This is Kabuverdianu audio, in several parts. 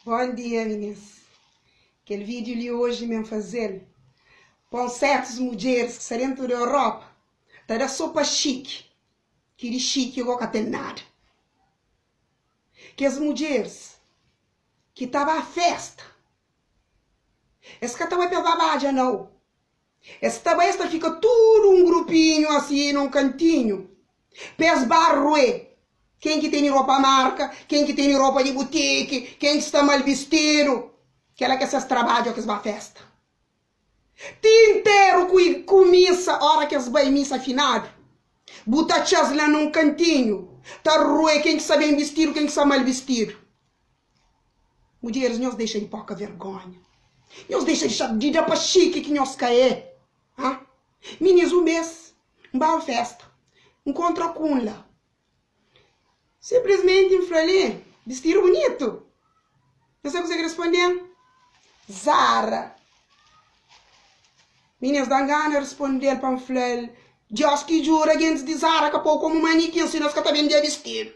Bom dia minis. Kel vídeo li hoje men fazel pa uns certos mudjeres ki sta dentro di Europa ta da so pa xiki, ki di xiki go ka ten nada. Kes mudjeres ki ta ba festa, es ka ta bai pa es ba badja nau, Es ta bai, es ta fika tudu un grupinhu asi na un kantinhu, pa es ba ruê ken ki tene ropa marka, ken ki tene ropa di butiki, ken ki sta mal bistidu. Kela ki é ses trabadju ki es ba festa. Ti nteru ku ku misa, ora ki es bai misa finadu, bu ta atxa-s la na un kantinhu ta ruê ken ki sta ben bistidu, ken ki sta mal bistidu. Mudjeris, nhos dexa di poka vergonha. Nhos dexa di di da pa xiki ki nhos ka é. Ha? Minis, un bes, N ba un festa, N kontra ku un la. Sinplismenti N fla-l, Ê, bistidu bunitu. Nhos sabe kuzê ki responde-m? Zara. Minis, da-m gana responde-l pa N fla-l, Diós ki jura, gentis di Zara ka pô-u komu manikin, si nos ka ta bende bistidu.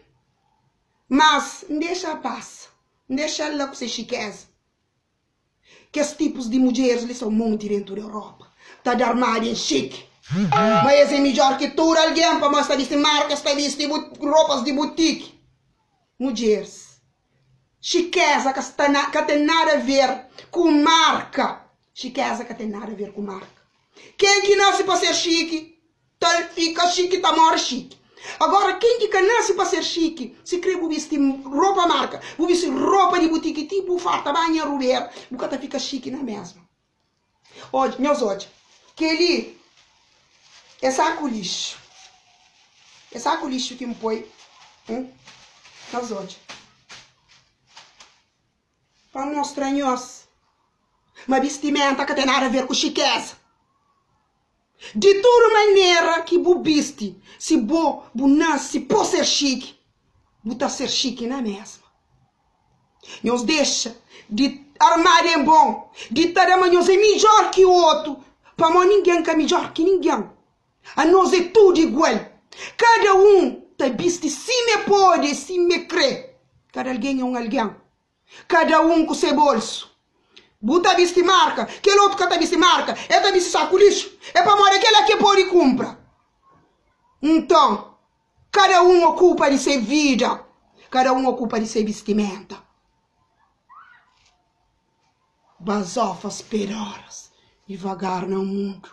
Mas, N dexa pasa. N dexa-l la ku se xikeza. Kes tipus di mudjeris li sa un monti dentu di Europa, ta da armadu en xiki. Ma es é midjor ki tudu algen pamodi es ta bisti marka, es ta bisti ropas di butiki. Mudjeris, xikeza ka sta na, ka ten nada a ver ku marka. Xikeza ka ten nada a ver ku marka. Ken ki nase pa ser xiki, Ta fika xiki, ta móre xiki. Agora, ken ki ka nase pa ser xiki, si kre bu bisti ropa marka, bu bisti ropa di butiki ti bu farta banha rubera, bu ka ta fika xiki na mesma. Odja, nhos odja, kel-li é saku lixu. É saku lixu ki N poi, hum, nhos odja, pa mostra nhos ma bistimenta ka ten nada a ver ku xikeza. Di tudu manera ki bu bisti, si bo bu nase po ser xiki, bu ta ser xiki na mesma. Nhos dexa di armadu en bon, di ta da ma nhos é midjor ki otu, pamo ningen ka midjor ki ningen. Anos é tudu igual. Kada un ta bisti sima e pode, sima e kre. Kada algen é un algen. Kada un ku se bolsu. Bu ta bisti marka, kel otu ka ta bisti marka, el ta bisti saku lixu. É pamodi é kela ki el pode kunpra. Nton, kada un okupa di se vida, kada un okupa di se bistimenta. Bazofas pedoras divagar na mundu.